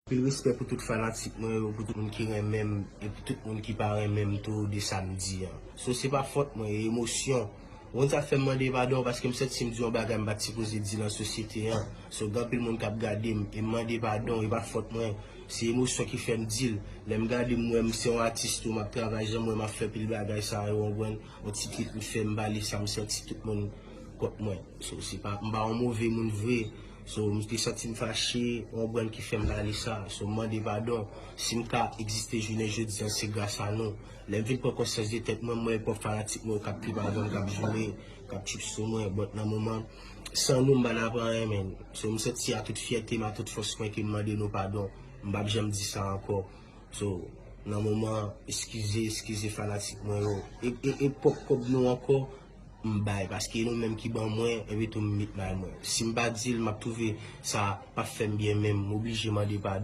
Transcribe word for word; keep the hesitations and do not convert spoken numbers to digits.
Anpil respè pou tout fanatik mwen yo, pou tout moun ki renmen m, e pou tout moun ki pa renmen m tou de sa m di an. So, se pa fòt mwen, e emosyon. Ou konn sa fè m mande padon, paske m santi si m di yon bagay m pa t sipoze di nan sosyete an. So, gen anpil moun k ap gade m, e m mande padon, e pa fòt mwen. Se emosyon ki fè m di l. Lè m gade m, m wè m se yon atis tou, m ap travay jan m wè m ap fè pil bagay sa yo, w konprann? Yon ti trik m fè, m pale sa, m santi tout moun kont mwen. So, se pa, m pa yon move moun vre. So, m te santi m fache, yon brand ki fè m pale sa. So, m mande padon. Si m ka egziste jounen jodi an, se gras a nou. Lè m vin pran konsyans de tèt mwen, m wè pwòp fanatik mwen yo k ap trip avè m, k ap joure, k ap trip sou mwen. But nan moman, san nou, m pa nan pran anyen, menn. So, m santi a tout fyète m, a tout fòs mwen ke m mande nou padon. M p ap janm di sa ankò. So, nan moman, eskize, eskize fanatik mwen yo. E, e, e pwòp kòb nou ankò, m bay, paske nou menm ki ban mwen, epi tou m met may mwen. Si m pa di l, m ap twouve sa p ap fè m byen menm, m oblije mande padon.